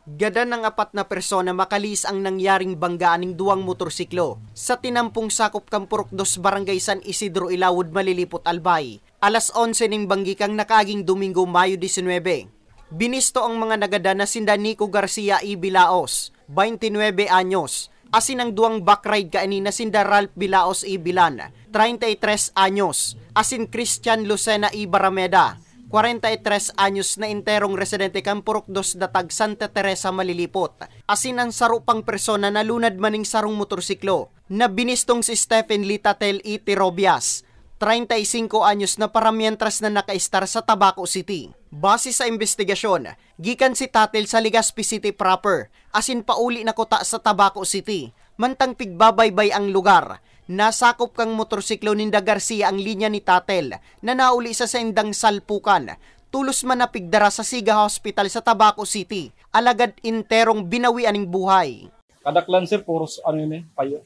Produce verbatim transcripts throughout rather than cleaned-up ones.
Gadan ang apat na persona makalihis ang nangyaring banggaan ning duwang motorsiklo sa tinampong sakop kan Purok Dos, Barangay San Isidro, Ilawod, Malilipot, Albay, alas onse ning banggi kan nakaaging Domingo, Mayo disinwebe. Binisto ang mga nagadan na sinda Nico Garcia y Bilaos, twenty-nuebe anyos, asin ang duwang backride kaini na sinda Ralph Bilaos y Bilan, treinta y tres anyos, asin Christian Lucena y Barameda, kwarenta y tres anyos, na enterong residente kan Purok Dos Datag, Santa Teresa, Malilipot, asin ang saro pang persona na lunad man ning sarong motorsiklo na binistong si Stephen Litatel y Tirobias, treinta y cinco anyos, na paramientras na nakaestar sa Tabaco City. Base sa imbestigasyon, gikan si Tatel sa Legazpi City proper, asin pauli na kuta sa Tabaco City. Mantang pigbabaybay ang lugar, nasakop kan motorsiklo ninda Garcia ang linya ni Tatel na nauli sa saindang salpukan. Tolos man na pigdara sa Siga Hospital sa Tabaco City, alagad enterong binawian ning buhay. Kadaklan, sir, puros ano yun eh, payo.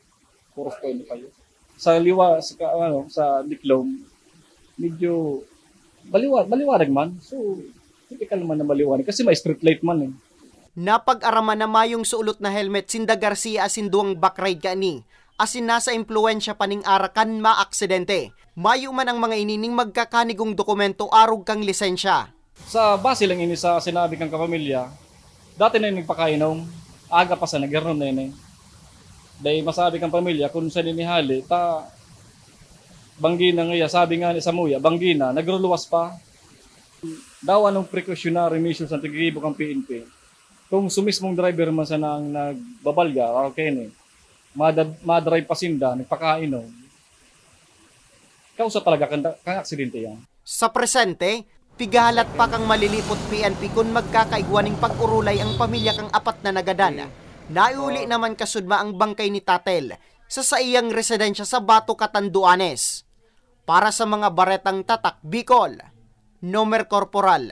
Puros po yun, payo. Sa liwa, sa, ka- ano, sa diklom, medyo maliwa, maliwanag man. So, typical naman na maliwanag kasi may street light man eh. Napag-araman na mayong suolot na helmet sinda Garcia asin duwang backride kaini, asin nasa impluwensya pa ning arak kan maaksidente. Mayo man ang mga ini ning magkakanigong dokumento arog kan lisensya. Sa base lang ini sa sinabi kan kapamilya, dati na yung nagpakainom, aga pa sa nagirnom na ini. Dahil masabi kan pamilya kung saan ini hali, ta banggi na nga, sabi nga ni Samuya, banggi na, nagruluwas pa. Daw anong precautionary measures ang tigigibo kan P N P? Kung su mismong driver man sana ang nagbabalya, okay ni. Madad, madrive pa sinda, nagpakainom. Kausa talaga kan, kan aksidente yan. Sa presente, pigahalat pa kan Malilipot P N P kun magkakaigwa ning pag-orolay ang pamilya kan apat na nagadan. Naiuli naman kasudma ang bangkay ni Tatel sa saiyang residensya sa Bato, Catanduanes. Para sa mga Baretang Tatak Bicol, Nomer Corporal